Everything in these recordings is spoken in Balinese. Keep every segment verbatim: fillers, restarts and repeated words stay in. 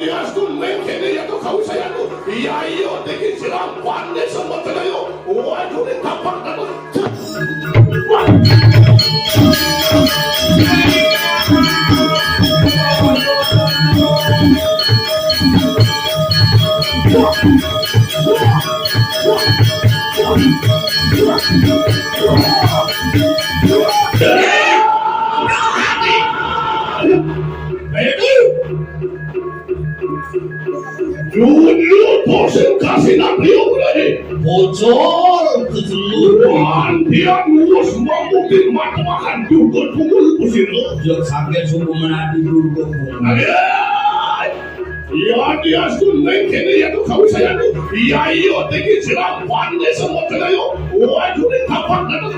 Yastun mengkene ya to kau saya tu. Ya iyo teki silang pandai semua tenayo. Waduh ni tapak dapat. Dulu bosen kasih nak beliau berani. Bocor ke dulu. Wah, dia ngurus mampu di mata makan dukun dukun pusing. Dia sampai suku menanti dukun. Aduh. Ya dia sumbeng kene ya tu kau saya tu. Ya iyo teki silang pandai semua tenayo. Waduh ni tapak dapat.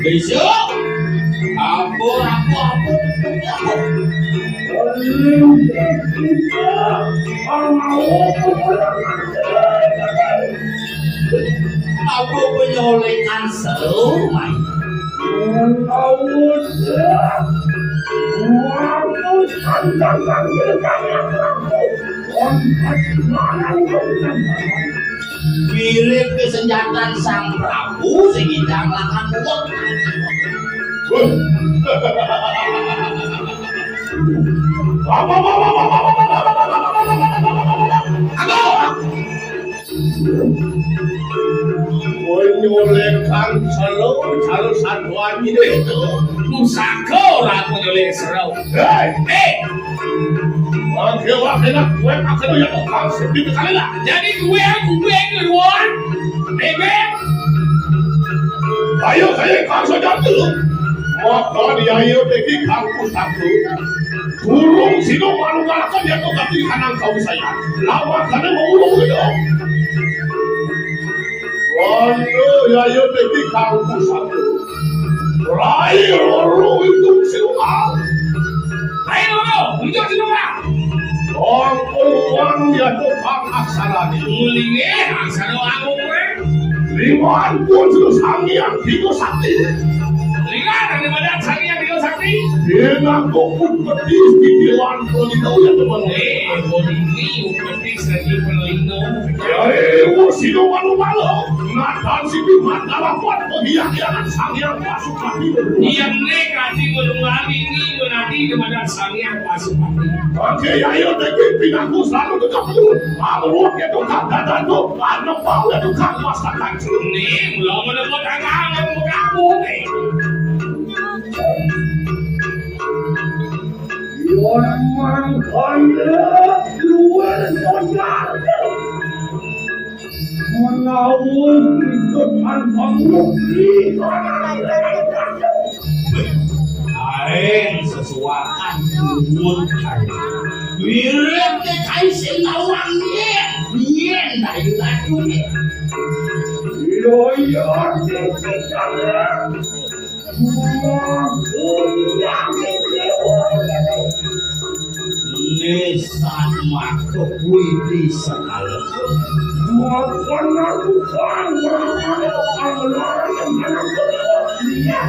Besok, ampun, ampun, ampun. Aku penyolekan seru, Mai. Mirip kesenjatan Sang Prabu sing idang lakan uwek. Aduh! Kowe nyolekan seru, seru satuan ini. Pusaka ora aku nyolek seru. Hei! Hei! Mangke wae nak kowe pakai ya kok sedih kali lah. Jadi kowe aku kowe keluar. Bebek. Ayo saya kang saja tuh. Maka dia ayo teki kang pusaka. Burung sino manunggalkan ya kok tapi kanang kau saya. Lama kane mau ulung gitu. Waduh, ya yo teki kang pusaka. Rai loro itu siluman. Rai loro, itu siluman. Kang uang ya tukang aksara. Mulinge aksara aku kowe. Lima ampun sudah sangiang tiga sakti. Lima daripada sangiang tiga sakti. Dia ngaku pun pedis di dewan pelitau ya teman. Eh, aku ini pedis lagi pelindung. Jare wong sida malu-malu, natan sing matalah buat penghianat Sang Hyang Pasupati. Yen nek ati menungani ni menati demenan Sang Hyang Pasupati. Oke, ayo teki pinangku selalu tetap dulu. Aku oke tukang dadan tuh, ada mau ya tukang masakan. Ni, belum menepuk tangan, menepuk kamu ni. Yen mangkane luwih sodar. Menawi ikut tanpa mukti. Aeng sesuakan duwur kae. Wirid te kae sing nawang yen, yen dayu-dayune. Iya, iya, iya, iya. Nisan makhluk widi sekali. Makan aku kan, makan aku kan, makan aku kan.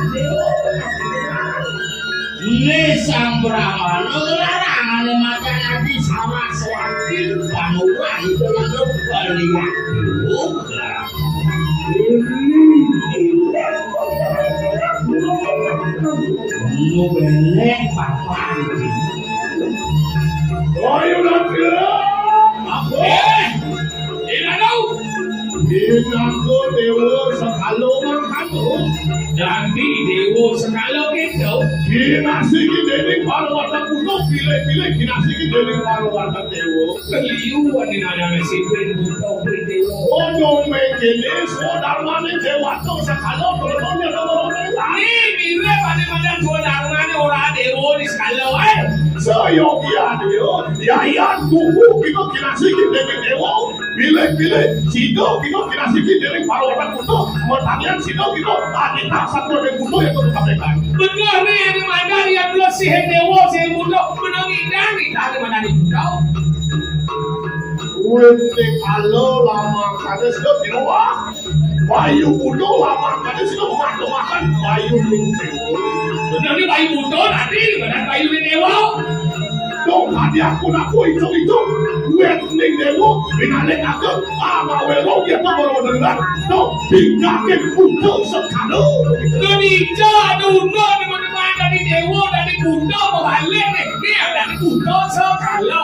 Né Sang Brahmana larangane macan ati Saraswati, panuwun itu yang kebalian. Lu belek papan. Ayo, Naga. Apa? Eh, Inanggo Dewa Sekala mangkana. Dadi Dewa Sekala kéto. Kinasiki dening para warta kuno, pilih-pilih kinasiki dening para warta dewa. Liu ane nadane sipin buta pring dewa. Ono mengkene swadarmane Dewata Sekala, tolong ya, tolong ya. Ni mirip ane madan swadarmane ora dewa di Sekala wae. Saya iya dewa, ya iya tuhu kita kinasiki dening dewa. Pilih-pilih, sida kita kinasiki dening para warta kuno, matanian sida kita, ah, kita satu dening kuno yang kudu sampaikan. Bener nih, ini madan yang belum sih dewa, sih buta, bener ngidang kita ada madan di buta. Wente kala lama kada sedot di bawah. Bayu Budo lama kada sedot makan makan Bayu Lumpur. Bener ni Bayu Budo tadi, bener Bayu Dewa. Dong hadi aku naku itu itu. Wet ning dewa, binalek aku, ama wero dia pun baru dengar. Dong, tinggalkan Budo sekalo. Kenica ada undang teman-teman dari dewa, dari Budo berbalik ni. Ni ada Budo sekalo.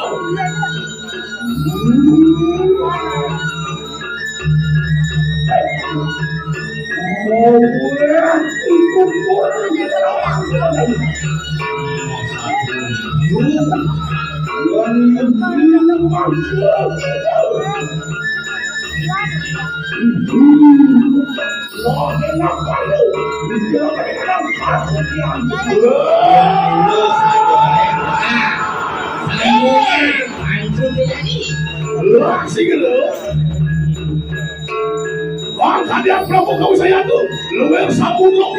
Wah, sing lho. Wah, kadian Prabu Kawisayatu. Luwih sampun lho.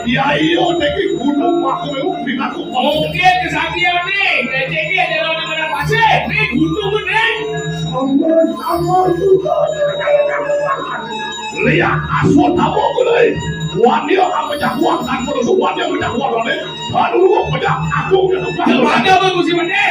Ya iya, niki gunung aku iku binaku. Oke, kesaktiane. Keceke jalan nang pasir. Ini gunung gede. Sama-sama juga. Lihat aswatama kuwi. Wani apa jagoan kan terus wani apa jagoan lho. Aduh, apa jak aku ya. Coba aja, Bang, musim ini.